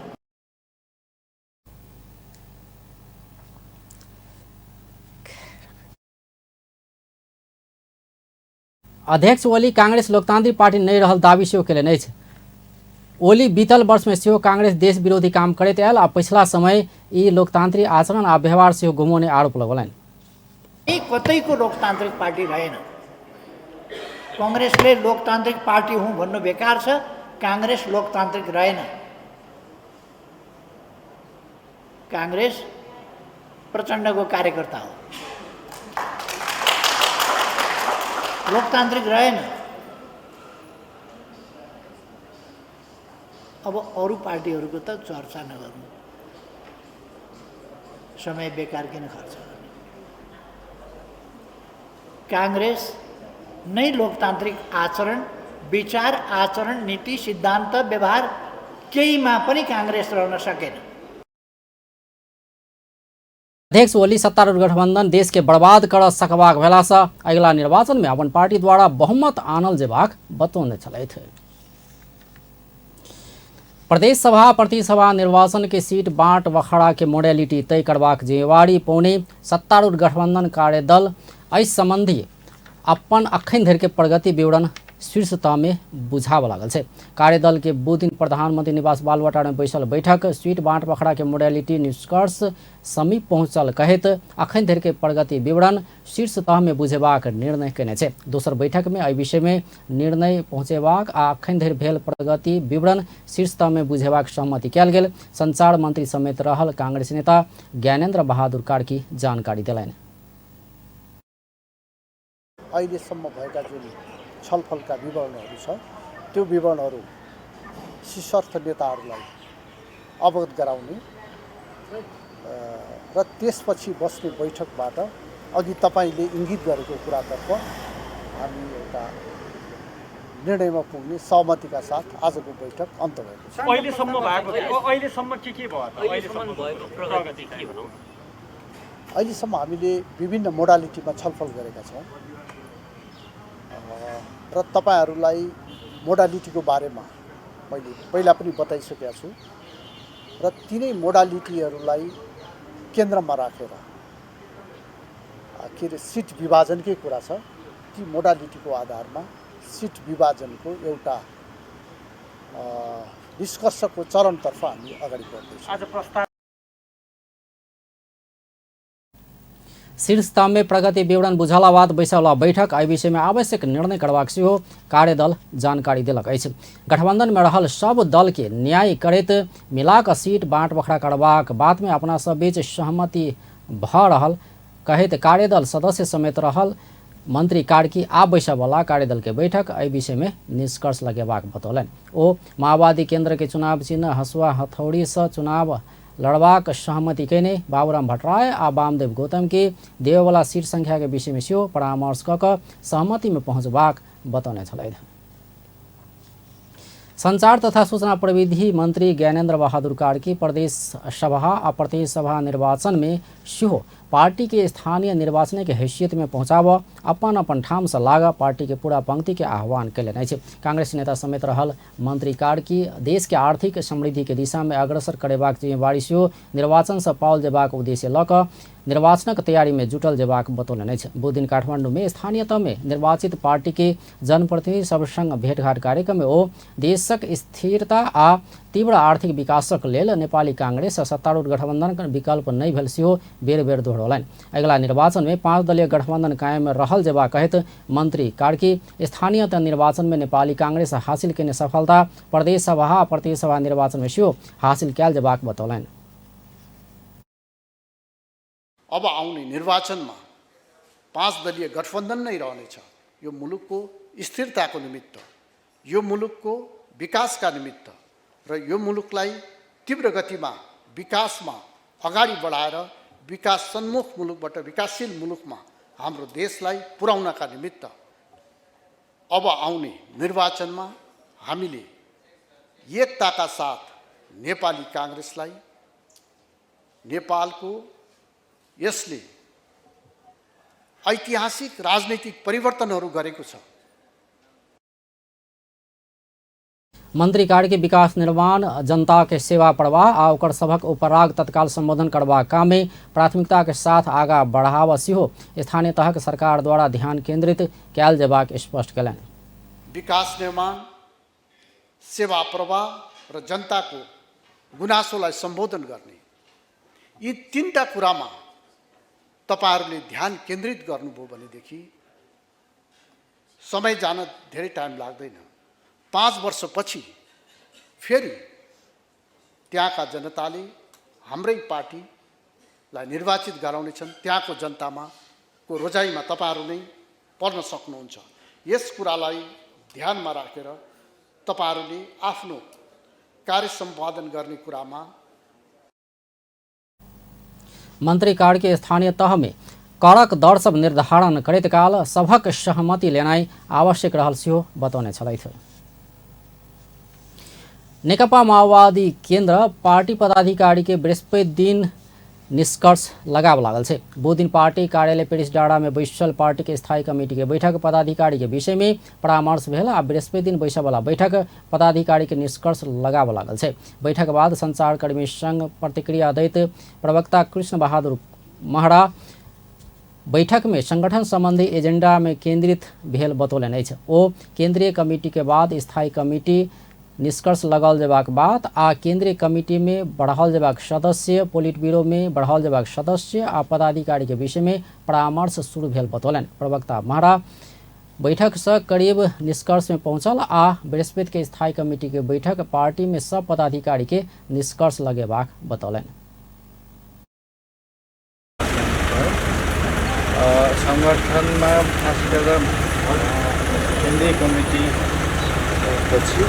अध्यक्ष ओली कांग्रेस लोकतांत्रिक पार्टी नहि रहल दावी सेहो केलनि अछि। ओली बीतल वर्षमे सेहो कांग्रेस देश विरोधी काम करैत आयल आ पछिला समय ई लोकतांत्रिक आचरण आ व्यवहार सेहो गुमौने आरोप लगौलनि। कतैको लोकतान्त्रिक पार्टी रहेन। कङ्ग्रेसले लोकतान्त्रिक पार्टी हुँ भन्नु बेकार छ। काङ्ग्रेस लोकतान्त्रिक रहेन। काङ्ग्रेस प्रचण्डको कार्यकर्ता हो, लोकतान्त्रिक रहेन। अब अरू पार्टीहरूको त चर्चा नगर्नु, समय बेकार किन खर्च गर्ने। काङ्ग्रेस नै लोकतान्त्रिक आचरण, विचार, आचरण, नीति, सिद्धान्त, व्यवहार केहीमा पनि काङ्ग्रेस रहन सकेन। अध्यक्ष ओली सत्तारूढ़ गठबंधन देश के बर्बाद कर सकबाक भेलासँ अगिला निर्वाचन में अपन पार्टी द्वारा बहुमत आनल जेबाक बतौने छलथि। प्रदेश सभा प्रतिसभा निर्वाचन के सीट बाँट बखड़ा के मोडेलिटी तय करबाक जिम्मेवारी पौने सत्तारूढ़ गठबंधन कार्यदल एहि संबंधी अपन अखन धरि के प्रगति विवरण शीर्ष तह में बुझाबऽ लागल छै। कार्यदल के बुध दिन प्रधानमंत्री निवास बालुवाटार में बैसल बैठक सीट बाँट बखड़ा के मोडेलिटी निष्कर्ष समीप पहुंचल कहैत अखन धरि के प्रगति विवरण शीर्ष तह में बुझेबाक निर्णय केने छै। दोसर बैठक में एहि विषय में निर्णय पहुंचेबाक आ अखन धरि भेल प्रगति विवरण शीर्ष तह में बुझेबाक सहमति कयल गेल। संचार मंत्री समेत रहल कांग्रेस नेता ज्ञानेन्द्र बहादुर कार्की जानकारी देलनि। अहिलेसम्म भएका जुन छलफलका विवरणहरू छ त्यो विवरणहरू शीर्षस्थ नेताहरूलाई अवगत गराउने र त्यसपछि बस्ने बैठकबाट अघि तपाईँले इङ्गित गरेको कुरातर्फ हामी एउटा निर्णयमा पुग्ने सहमतिका साथ आजको बैठक अन्त भएको छ। अहिलेसम्म भएको अहिलेसम्म के भयो त? अहिलेसम्म भएको प्रगति के भनौँ? अहिलेसम्म हामीले विभिन्न मोडालिटीमा छलफल गरेका छौँ र तपाईहरूलाई मोडालिटीको बारेमा मैले पहिला पनि बताइसकेको छु र तिनै मोडालिटीहरूलाई केन्द्रमा राखेर के अरे सिट विभाजनकै कुरा छ। ती मोडालिटीको आधारमा सिट विभाजनको एउटा निष्कर्षको चरणतर्फ हामी अगाडि बढ्दैछौँ। आज प्रस्ताव शीर्ष तह में प्रगति विवरण बुझला बाद बैसला बैठक एहि विषय में आवश्यक निर्णय करबाक सेहो कार्यदल जानकारी देलक अछि। गठबंधन में रहल सब दल के न्याय करैत मिलाक सीट बाँट बखरा करबाक बात में अपना सब बीच सहमति भऽ रहल कहैत कार्यदल सदस्य समेत रहल मंत्री कार्की आ बैसयवला कार्यदल के बैठक एहि विषय में निष्कर्ष लगेबाक बतौलनि। ओ माओवादी केंद्र के चुनाव चिन्ह हसुआ हथौड़ी सँ चुनाव लड़बाक सहमति कयने बाबूराम भट्टराई आ वामदेव गौतम के देबयवला सीट संख्या के विषय में सेहो परामर्श कऽ कऽ सहमति में पहुंचबाक बतौने छलथि। संचार तथा सूचना प्रविधि मंत्री ज्ञानेन्द्र बहादुर कार्की प्रदेश सभा आ प्रदेश सभा निर्वाचन में सेहो पार्टी के स्थानीय निर्वाचन के हैसियत में पहुंचाबऽ अपन अपन ठाम से लागऽ पार्टी के पूरा पंक्ति के आह्वान कयलनि अछि। कांग्रेस नेता समेत रहल मंत्री कार्की देश के आर्थिक समृद्धि के दिशा में अग्रसर करेबाक जिम्मेवारी सेहो निर्वाचन से पाओल जेबाक उद्देश्य लऽ कऽ निर्वाचनक तैयारी में जुटल जेबाक बतौलनि अछि। बुध दिन काठमांडू में स्थानीय तह में निर्वाचित पार्टी के जनप्रतिनिधि सब संग भेटघाट कार्यक्रम में ओ देशक स्थिरता आ तीव्र आर्थिक विकासक लेल नेपाली कांग्रेस आ सत्तारूढ़ गठबंधन विकल्प नहि भेल सेहो बेर बेर दोहरौलनि। दोहरौलनि। अगिला निर्वाचन में 5 दलीय गठबंधन कायम रहल जेबा कहैत मंत्री कार्की स्थानीय तह निर्वाचन में नेपाली कांग्रेस हासिल केने सफलता प्रदेश सभा आ प्रदेश सभा निर्वाचन में सेहो हासिल कयल जेबाक बतौलनि। अब आउने निर्वाचनमा 5 दलीय गठबन्धन नै रहनेछ। यो मुलुकको स्थिरताको निमित्त, यो मुलुकको विकासका निमित्त र यो मुलुकलाई तीव्र गतिमा विकासमा अगाडि बढाएर विकास सन्मुख मुलुकबाट विकासशील मुलुकमा हाम्रो देशलाई पुर्याउनका निमित्त अब आउने निर्वाचनमा हामीले एकताका साथ नेपाली काङ्ग्रेसलाई नेपालको यसले ऐतिहासिक राजनैतिक परिवर्तनहरू गरेको छ। मंत्री कार्की विकास निर्माण, जनता के सेवा प्रवाह आ ओकर सभक उपराग तत्काल संबोधन करबाक काम में प्राथमिकता के साथ आगा बढ़ावा सेहो स्थानीय तहक सरकार द्वारा ध्यान केंद्रित कयल जेबाक स्पष्ट कयलनि। विकास निर्माण, सेवा प्रवाह र जनताको गुनासोलाई सम्बोधन गर्ने यी तीनटा कुरामा तपाईहरूले ध्यान केन्द्रित गर्नुभयो भनेदेखि समय जान धेरै टाइम लाग्दैन। 5 वर्षपछि फेरि त्यहाँका जनताले हाम्रै पार्टीलाई निर्वाचित गराउनेछन्। त्यहाँको जनतामा को रोजाइमा तपाईहरू नै पर्न सक्नुहुन्छ। यस कुरालाई ध्यानमा राखेर तपाईहरूले आफ्नो कार्य सम्पादन गर्ने कुरामा मंत्री कार्की स्थानीय तह में करक दर सब निर्धारण करैत काल सभक सहमति लेनाइ आवश्यक रहल सेहो बतौने छलथि। नेकपा माओवादी केन्द्र पार्टी पदाधिकारी के बृहस्पति दिन निष्कर्ष लगाव लागल छै। बुध दिन पार्टी कार्यालय पेरिस डाँडा में बैसल पार्टी के स्थायी कमिटी के बैठक पदाधिकारी के विषय में परामर्श भेल आ बृहस्पति दिन बैसयवला बैठक पदाधिकारी के निष्कर्ष लगाव लागल छै। बैठक बाद संचारकर्मी संग प्रतिक्रिया दैत प्रवक्ता कृष्ण बहादुर महरा बैठक में संगठन संबंधी एजेंडा में केंद्रित भेल बतौलनि अछि। ओ केंद्रीय कमिटी के बाद स्थायी कमिटी निष्कर्ष लगाओल जेबाक बात आ केंद्रीय कमिटी में बढ़ाओल जेबाक सदस्य, पोलिट ब्यूरो में बढ़ाओल जेबाक सदस्य आ पदाधिकारी के विषय में परामर्श शुरू भेल बतौलनि। प्रवक्ता महरा बैठक से करीब निष्कर्ष में पहुंचल आ बृहस्पति के स्थायी कमिटी के बैठक पार्टी में सब पदाधिकारी के निष्कर्ष लगेबाक बतौलनि। संगठनमा खास गरेर केन्द्रीय कमिटी पछि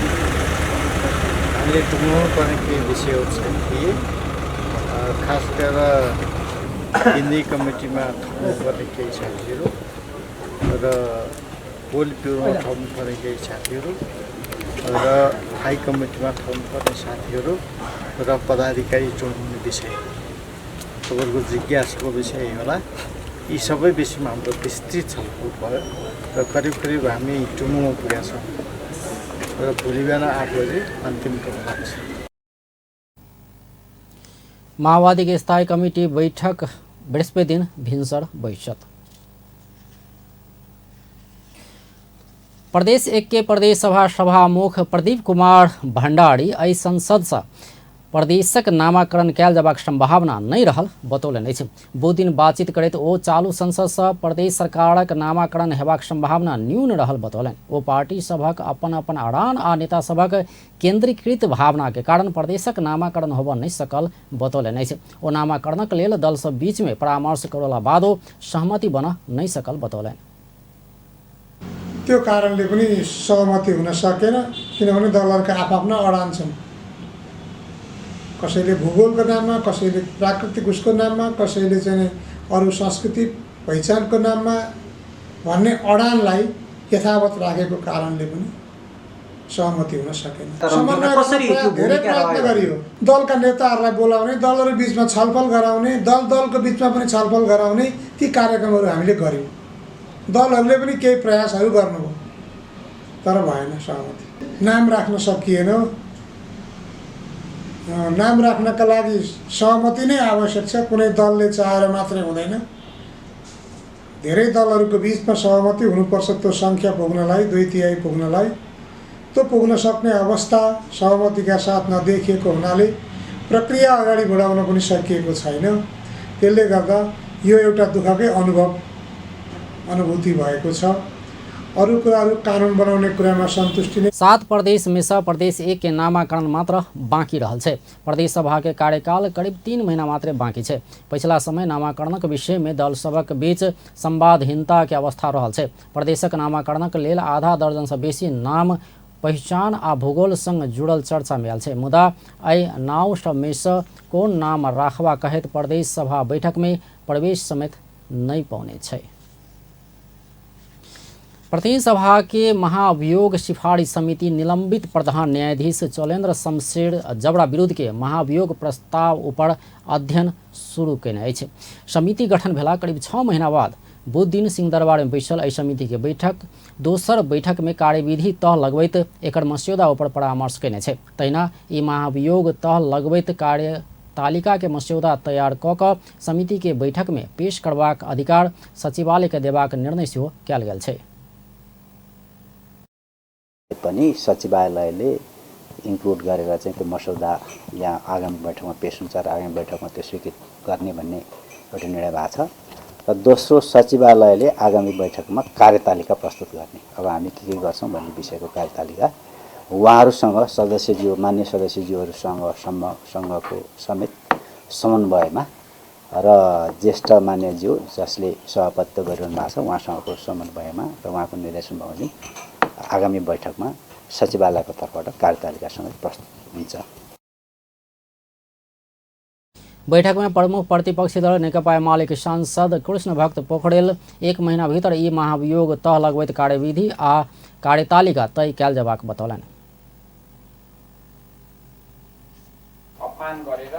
हामीले टुङ्गाउनु पर्ने केही विषयहरू चाहिँ थिए। खास गरेर केन्द्रीय कमिटीमा थप्नुपर्ने केही साथीहरू र पोलिट ब्युरोमा थप्नुपर्ने केही साथीहरू र हाई कमिटीमा थप्नुपर्ने साथीहरू र पदाधिकारी चुन्ने विषय, तपाईँहरूको जिज्ञासाको विषय होला। यी सबै विषयमा हाम्रो विस्तृत छलफल भयो र करिब करिब हामी टुङ्गोमा पुगेका छौँ र भोलि बिहान 8 बजे अन्तिम टुङ्गो लाग्छ। माओवादी के स्थायी कमिटी बैठक बृहस्पति दिन भिन्सर बैसत। प्रदेश 1 के प्रदेश सभा सभामुख प्रदीप कुमार भण्डारी एहि संसद से प्रदेशक नामाकरण कयल जेबाक संभावना नहि रहल बतौलनि अछि। बुध दिन बातचीत करैत ओ चालू संसद से प्रदेश सरकारक नामाकरण हेबाक संभावना न्यून रहल बतौलनि। ओ पार्टी सभक अपन अपन अड़ान आ नेता सभक केंद्रीकृत भावना के कारण प्रदेशक नामाकरण होबय नहि सकल बतौलनि अछि। ओ नामाकरणक लेल दल सब बीच में परामर्श करौला बादो सहमति बन नहि सकल बतौलनि। त्यो कारणले पनि सहमति हुन सकेन, किनभने दलहरूका आफ्ना अडान छन्। कसैले भूगोलको नाममा, कसैले प्राकृतिक उसको नाममा, कसैले चाहिँ अरू सांस्कृतिक पहिचानको नाममा भन्ने अडानलाई यथावत राखेको कारणले पनि सहमति हुन सकेन। समन्वय धेरै प्रयत्न गरियो। दलका नेताहरूलाई बोलाउने, दलहरू बिचमा छलफल गराउने, दल दलको बिचमा पनि छलफल गराउने ती कार्यक्रमहरू हामीले गऱ्यौँ। दलहरूले पनि केही प्रयासहरू गर्नुभयो, तर भएन सहमति। नाम राख्न सकिएन। नाम राख्नका लागि सहमति नै आवश्यक छ, कुनै दलले चाहेर मात्रै हुँदैन। धेरै दलहरूको बिचमा सहमति हुनुपर्छ त्यो सङ्ख्या पुग्नलाई, 2/3 पुग्नलाई। त्यो पुग्न सक्ने अवस्था सहमतिका साथ नदेखिएको हुनाले प्रक्रिया अगाडि बढाउन पनि सकिएको छैन। त्यसले गर्दा यो एउटा दुःखकै अनुभूति भएको छ। अरू कुराहरू कानुन बनाउने कुरामा सन्तुष्टि नै। 7 प्रदेश में से प्रदेश 1 के नामाकरण मात्र बाँकी रहल छै। प्रदेश सभा के कार्यकाल करीब 3 महीना मात्र बाँकी छै। पछिला समय नामाकरणक विषय में दल सभक बीच संवादहीनता के अवस्था रहल छै। प्रदेशक नामाकरणक लेल आधा दर्जन से बेसी नाम पहिचान आ भूगोल संग जुड़ल चर्चा में आयल छै। मुदा एहि नाव सब में से कोन नाम राखबा कहैत प्रदेश सभा बैठक में प्रवेश समेत नहीं पौने छै। प्रतिनिधि सभा के महाअभियोग सिफारिश समिति निलंबित प्रधान न्यायाधीश चौलेन्द्र शमशेर जबरा विरुद्ध के महाअभियोग प्रस्ताव ऊपर अध्ययन शुरू केने अछि। समिति गठन भेला करीब 6 महीना बाद बुध दिन सिंहदरबार में बैसल एहि समिति के बैठक दोसर बैठक में कार्यविधि तह लगबैत एकर मस्यौदा ऊपर परामर्श केने छै। तहिना ई महाअभियोग तह लगबैत कार्य तालिका के मस्यौदा तैयार कऽ कऽ समिति के बैठक में पेश करबाक अधिकार सचिवालय के देबाक निर्णय सेहो कयल गेल छै। पनि सचिवालयले इन्क्लुड गरेर चाहिँ त्यो मसौदा यहाँ आगामी बैठकमा पेश हुन्छ र आगामी बैठकमा त्यो स्वीकृत गर्ने भन्ने एउटा निर्णय भएको छ। र दोस्रो, सचिवालयले आगामी बैठकमा कार्यतालिका प्रस्तुत गर्ने, अब हामी के गर्छौँ भन्ने विषयको कार्यतालिका उहाँहरूसँग सदस्यज्यू, मान्य सदस्यज्यूहरूसँग सँगको समेत समन्वयमा र ज्येष्ठ मान्यज्यू जसले सभापतित्व गरिरहनु भएको छ उहाँसँगको समन्वयमा र उहाँको निर्देशन बमोजिम आगामी बैठकमा सचिवालयको तर्फबाट कार्यतालिका समेत प्रस्तुत हुन्छ। बैठक में प्रमुख प्रतिपक्षी दल नेकपा एमाले के सांसद कृष्ण भक्त पोखरेल 1 महीना भीतर ई महाअभियोग तह लगबैत कार्यविधि आ कार्यतालिका तय कयल जेबाक बतौलनि। अपमान गरेर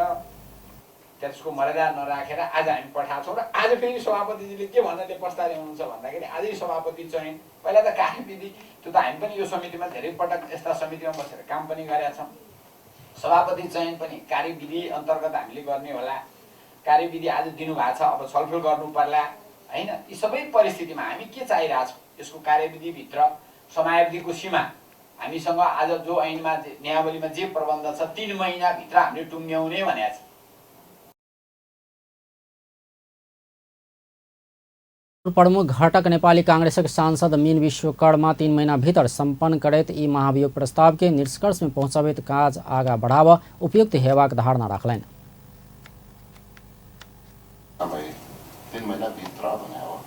त्यसको मर्यादा नराखेर आज हामी पठाएको छौँ र आज फेरि सभापतिजीले के भन्नाले प्रस्ताव ल्याउनुहुन्छ भन्दाखेरि आजै सभापति चयन, पहिला त कार्यविधि, त्यो त हामी पनि यो समितिमा धेरै पटक यस्ता समितिमा बसेर काम पनि गरेका छौँ। सभापति चयन पनि कार्यविधि अन्तर्गत हामीले गर्ने होला। कार्यविधि आज दिनुभएको छ, अब छलफल गर्नु पर्ला होइन। यी सबै परिस्थितिमा हामी के चाहिरहेछौँ, यसको कार्यविधिभित्र समयावधिको सीमा हामीसँग आज जो ऐनमा नियमावलीमा जे प्रबन्ध छ 3 महिनाभित्र हामीले टुङ्ग्याउने भनेको छ। प्रमुख घटक नेपाली कांग्रेसक सांसद मीन विश्वकर्मा 3 महीना भीतर सम्पन्न करैत ई महाअभियोग प्रस्ताव के निष्कर्ष में पहुंचबैत काज आगा बढ़ाव उपयुक्त हेबाक धारणा राखलनि। 3 महिना भित्र भने हो,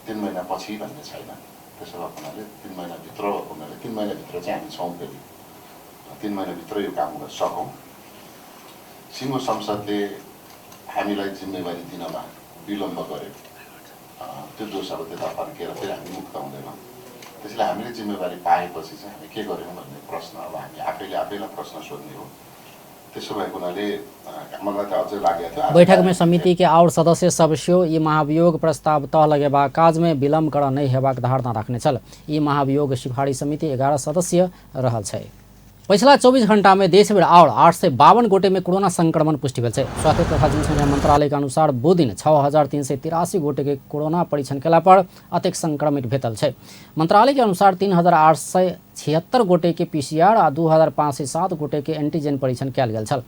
3 महिना पछि भन्ने छैन। त्यसो भएको हुनाले 3 महिना भित्र भएको हुनाले 3 महिना भित्र चाहिँ हामी छौँ। फेरि 3 महिना भित्र यो काम गर्न सकौँ। सिङ्गो संसदले हामीलाई जिम्मेवारी दिनमा विलम्ब गर्यो, त्यो दोष अब त्यता फर्किएर फेरि हामी मुक्त हुँदैनौँ। त्यसैले हामीले जिम्मेवारी पाएपछि चाहिँ हामी के गर्यौँ भन्ने प्रश्न अब हामी आफैले आफैलाई प्रश्न सोध्ने हो। त्यसो भएको हुनाले मलाई त अझै लागेको थियो। बैठक में समिति के और सदस्य सब सेहो ई महाअभियोग प्रस्ताव तह लगेबाक काज में विलम्ब कर नहि हेबाक धारणा राखने छल। ई महाअभियोग सिफारिश समिति 11 सदस्य रहल छै। पछिला 24 घंटा में देशभरि और 852 गोटे में कोरोना संक्रमण पुष्टि भेल छै। स्वास्थ्य तथा जनसंख्या मंत्रालय के अनुसार बुध दिन 6383 गोटे के कोरोना परीक्षण केला पर अतेक संक्रमित भेटल छै। मंत्रालय के अनुसार 3876 गोटे के पीसीआर आ 2507 गोटे के एंटीजन परीक्षण कयल गेल छल।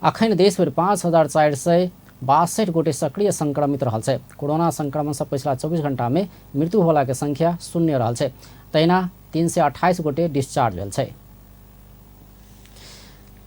अखन देशभरि 5462 गोटे सक्रिय संक्रमित रहल छै। कोरोना संक्रमण से पछिला 24 घंटा में मृत्यु होला के संख्या 0 रहल छै। तहिना 328 गोटे डिस्चार्ज भेल छै।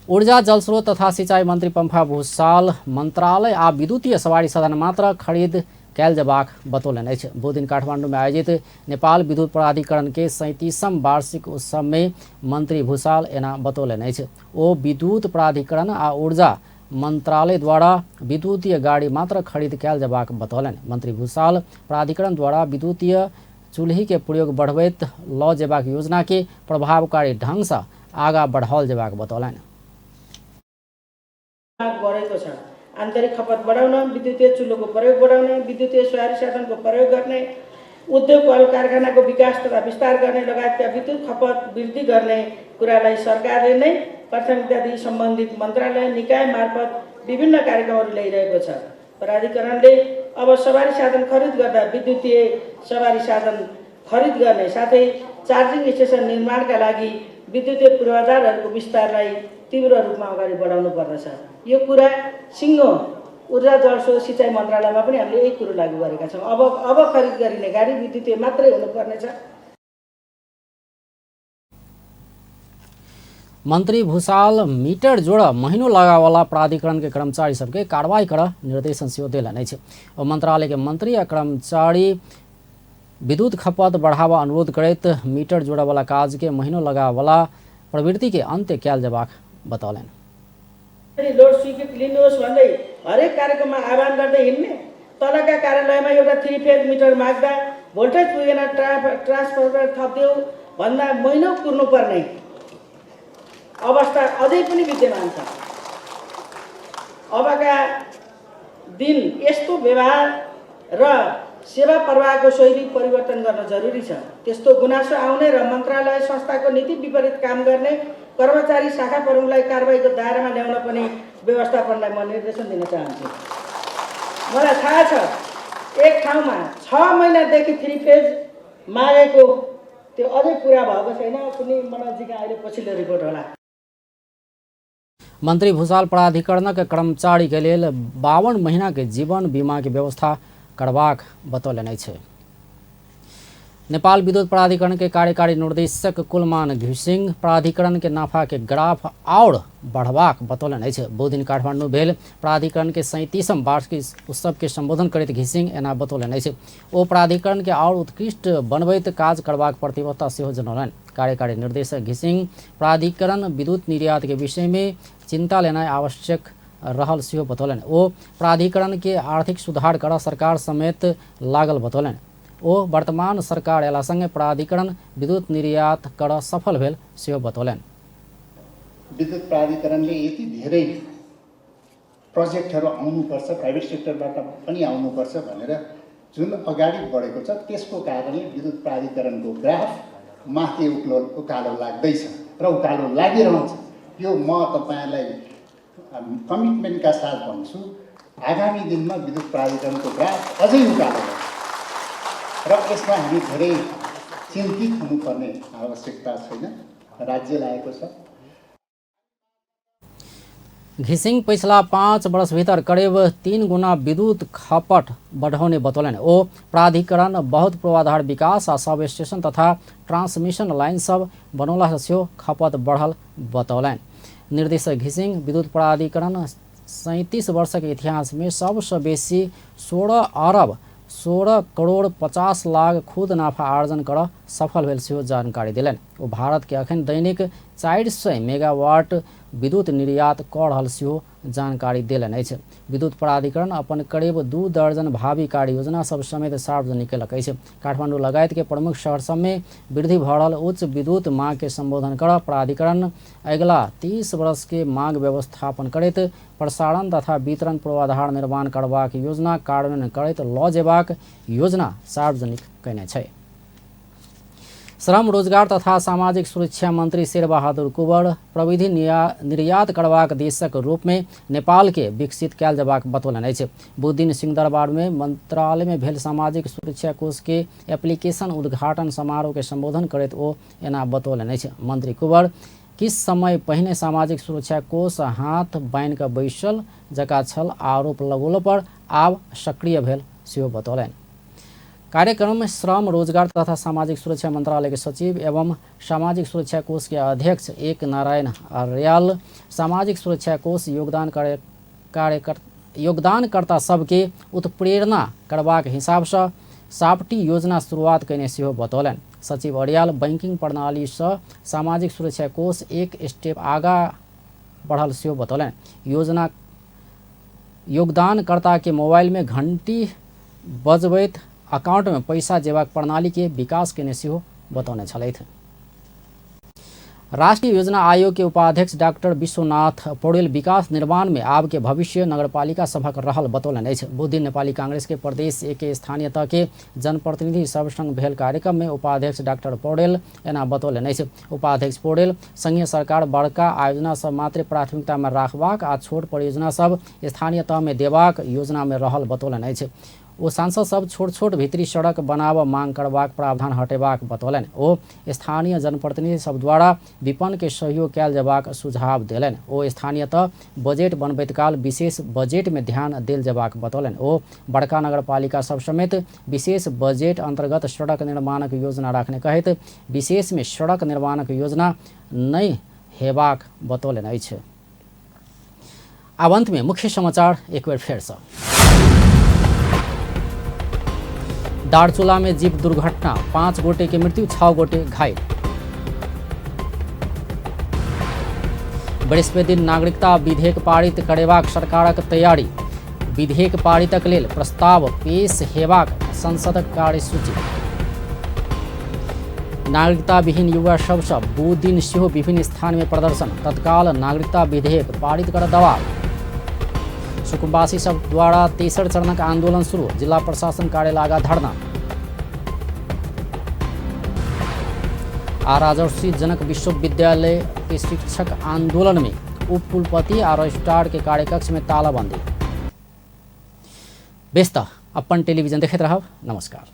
ऊर्जा जलस्रोत तथा सिंचाई मंत्री पंफा भूषाल मंत्रालय आ विद्युतीय सवारी साधन मात्र खरीद कयल जेबाक बतौलनि अछि। बुध दिन काठमांडू में आयोजित नेपाल विद्युत प्राधिकरण के 37वां वार्षिक उत्सव में मंत्री भूषाल एना बतौलनि अछि। ओ विद्युत प्राधिकरण आ ऊर्जा मंत्रालय द्वारा विद्युतीय गाड़ी मात्र खरीद कयल जेबाक बतौलनि। मंत्री भूषाल प्राधिकरण द्वारा विद्युतीय चूल्ही के प्रयोग बढ़बैत लऽ जेबाक योजना के प्रभावकारी ढंग से आगा बढ़ाओल जेबाक बतौलनि। माग बढेको छ। आन्तरिक खपत बढाउन, विद्युतीय चुल्होको प्रयोग बढाउने, विद्युतीय सवारी साधनको प्रयोग गर्ने, उद्योग कल कारखानाको विकास तथा विस्तार गर्ने लगायतका विद्युत खपत वृद्धि गर्ने कुरालाई सरकारले नै प्राथमिकता दिई सम्बन्धित मन्त्रालय निकाय मार्फत विभिन्न कार्यक्रमहरू ल्याइरहेको छ। प्राधिकरणले अब सवारी साधन खरिद गर्दा विद्युतीय सवारी साधन खरिद गर्ने साथै चार्जिङ स्टेसन निर्माणका लागि विद्युतीय पूर्वाधारहरूको विस्तारलाई तीव्र रूपमा अगाडि बढाउनु पर्दछ। यो कुरा सिङ्गो ऊर्जा जलस्रोत सिँचाइ मन्त्रालयमा पनि हामीले यही कुरो लागू गरेका छौँ। अब खरिद गरिने गाडी विद्युतीय मात्रै हुनुपर्नेछ। मंत्री भूषाल मीटर जोड़ महीनों लगावाला प्राधिकरण के कर्मचारी सबके कार्रवाई कर निर्देशन सेहो देलनि अछि। मंत्रालय के मंत्री आ कर्मचारी विद्युत खपत बढ़ावा अनुरोध करैत मीटर जोड़वाला काज के महीनों लगावाला प्रवृत्ति के अंत्य कयल जेबाक बतौलनि। लोड स्वीकृत लिनुहोस् भन्दै हरेक कार्यक्रममा आह्वान गर्दै हिँड्ने, तलका कार्यालयमा एउटा 3 फेज मिटर माग्दा भोल्टेज पुगेन ट्रान्सफर्मर थपिदेऊ भन्दा महिनौ कुर्नुपर्ने अवस्था अझै पनि विद्यमान छ। अबका दिन यस्तो व्यवहार र सेवा प्रवाहको शैली परिवर्तन गर्न जरुरी छ। त्यस्तो गुनासो आउने र मन्त्रालय संस्थाको नीति विपरीत काम गर्ने कर्मचारी शाखा प्रमुखलाई कारबाहीको दायरामा ल्याउन पनि व्यवस्थापनलाई म निर्देशन दिन चाहन्छु। मलाई थाहा छ एक ठाउँमा 6 महिनादेखि 3 फेज मागेको त्यो अझै पुरा भएको छैन। कुनै मनोजीका अहिले पछिल्लो रिपोर्ट होला। मंत्री भूषाल प्राधिकरणक कर्मचारी के लेल 52 महीना के जीवन बीमा के व्यवस्था करबाक बतौलनि अछि। नेपाल विद्युत प्राधिकरण के कार्यकारी निर्देशक कुलमान घिसिङ प्राधिकरण के नाफा के ग्राफ और बढ़बाक बतौलनि अछि। बुधदिन काठमाडौँ भेल प्राधिकरण के 37वां वार्षिक उत्सव के संबोधन करैत घिसिङ एना बतौलनि अछि। ओ प्राधिकरण के और उत्कृष्ट बनबैत काज करबाक प्रतिबद्धता सेहो जनौलनि। कार्यकारी निर्देशक घिसिङ प्राधिकरण विद्युत निर्यात के विषय में चिंता लेनाइ आवश्यक रहल सेहो बतौलनि। ओ प्राधिकरण के आर्थिक सुधार कर सरकार समेत लागल बतौलनि। ओ वर्तमान सरकार अयला संगे प्राधिकरण विद्युत निर्यात कर सफल भेल सेहो बतौलनि। विद्युत प्राधिकरणले यति धेरै प्रोजेक्टहरू आउनुपर्छ, प्राइभेट सेक्टरबाट पनि आउनुपर्छ भनेर जुन अगाडि बढेको छ त्यसको कारणले विद्युत प्राधिकरणको ग्राफ माथि उकालो लाग्दैछ र उकालो लागिरहन्छ। यो म तपाईँहरूलाई कमिटमेन्टका साथ भन्छु, आगामी दिनमा विद्युत प्राधिकरणको ग्राफ अझै उकालो लाग्छ र यसमा हामी धेरै चिन्तित हुनुपर्ने आवश्यकता छैन। राज्य लागेको छ। घिसिङ पिछला 5 वर्ष भीतर करीब 3 गुना विद्युत खपत बढ़ौने बतौलनि। ओ प्राधिकरण बहुत पूर्वाधार विकास आ सब स्टेशन तथा ट्रांसमिशन लाइन सब बनौला से सेहो खपत बढ़ल बतौलनि। निर्देशक घिसिङ विद्युत प्राधिकरण 37 वर्षक इतिहास में सबसँ बेसी 16 अरब 16 करोड़ 50 लाख खुद नाफा आर्जन कर सफल भेल सेहो जानकारी देलनि। ओ भारत के अखन दैनिक 400 मेगावाट विद्युत निर्यात कऽ रहल सेहो जानकारी देलनि अछि। विद्युत प्राधिकरण अपन करीब 2 दर्जन भावी कार्य योजना सब समेत सार्वजनिक केलक अछि। काठमाडौँ लगायत के प्रमुख शहर सब में वृद्धि भऽ रहल उच्च विद्युत मांग के संबोधन कर प्राधिकरण अगिला 30 वर्ष के मांग व्यवस्थापन करैत प्रसारण तथा वितरण पूर्वाधार निर्माण करबाक योजना कार्यान्वयन करैत लऽ जेबाक योजना सार्वजनिक कयने छै। श्रम रोजगार तथा सामाजिक सुरक्षा मंत्री शेरबहादुर कुंवर प्रविधि निर्यात करबाक देशक रूप में नेपाल के विकसित कयल जेबाक बतौलनि अछि। बुधदिन सिंहदरबार में मंत्रालय में भेल सामाजिक सुरक्षा कोष के एप्लीकेशन उद्घाटन समारोह के संबोधन करैत ओ एना बतौलनि अछि। मंत्री कुंवर किछु समय पहिने सामाजिक सुरक्षा कोष हाथ बान्हि कऽ बैसल जकाँ छल आरोप लगौलो पर आब सक्रिय भेल सेहो बतौलनि। कार्यक्रम में श्रम रोजगार तथा सामाजिक सुरक्षा मंत्रालय के सचिव एवं सामाजिक सुरक्षा कोष के अध्यक्ष एक नारायण अर्याल सामाजिक सुरक्षा कोष योगदानकर्ता सबके उत्प्रेरणा करबाक हिसाबसँ सापटी योजना शुरुआत कयने सेहो बतौलनि। सचिव अर्याल बैंकिंग प्रणालीसँ सामाजिक सुरक्षा कोष एक स्टेप आगा बढ़ल सेहो बतौलनि। योजना योगदानकर्ता के मोबाइल में घंटी बजबैत अकाउंट में पैसा जेबाक प्रणाली के विकास केने सेहो बतौने छलथि। राष्ट्रीय योजना आयोग के उपाध्यक्ष डॉक्टर विश्वनाथ पौडेल विकास निर्माण में आब के भविष्य नगरपालिका सभक रहल बतौलनि अछि। बुधदिन नेपाली कांग्रेस के प्रदेश 1 के स्थानीय तह के जनप्रतिनिधि सब संग भेल कार्यक्रम में उपाध्यक्ष डॉक्टर पौडेल एना बतौलनि अछि। उपाध्यक्ष पौडेल संघीय सरकार बड़का आयोजना सब मात्र प्राथमिकता में राखबाक आ छोट परियोजना सब स्थानीय तह में देबाक योजना में रहल बतौलनि अछि। ओ सांसद सब छोट छोट भित्री सड़क बनाब मांग करबाक प्रावधान हटेबाक बतौलनि। ओ स्थानीय जनप्रतिनिधि सब द्वारा विपन्न के सहयोग कयल जेबाक सुझाव देलनि। ओ स्थानीय तह बजेट बनबैत काल विशेष बजेट में ध्यान देल जेबाक बतौलनि। ओ बड़का नगरपालिका सब समेत विशेष बजेट अंतर्गत सड़क निर्माणक योजना राखने कहैत विशेष में सड़क निर्माणक योजना नहि हेबाक बतौलनि अछि। आब अंत में मुख्य समाचार एक बेर फेर से। दार्चुला में जीप दुर्घटना, 5 गोटे के मृत्यु, 6 गोटे घायल। बृहस्पति दिन नागरिकता विधेयक पारित करेबाक सरकारक तैयारी। विधेयक पारितक लेल प्रस्ताव पेश हेबाक संसदक कार्यसूची। नागरिकता विहीन युवा सबसँ बुध दिन सेहो विभिन्न स्थान में प्रदर्शन। तत्काल नागरिकता विधेयक पारित कर दबाव। सुकुम्बासी सब द्वारा तेसर चरणक आंदोलन शुरू, जिला प्रशासन कार्यालय आगा धरना। आ राजर्षि जनक विश्वविद्यालय के शिक्षक आंदोलन में उपकुलपति आ रजिस्ट्रार के कार्यकक्ष में तालाबंदी। बेस त अपन टेलीविजन देखैत रहब। नमस्कार।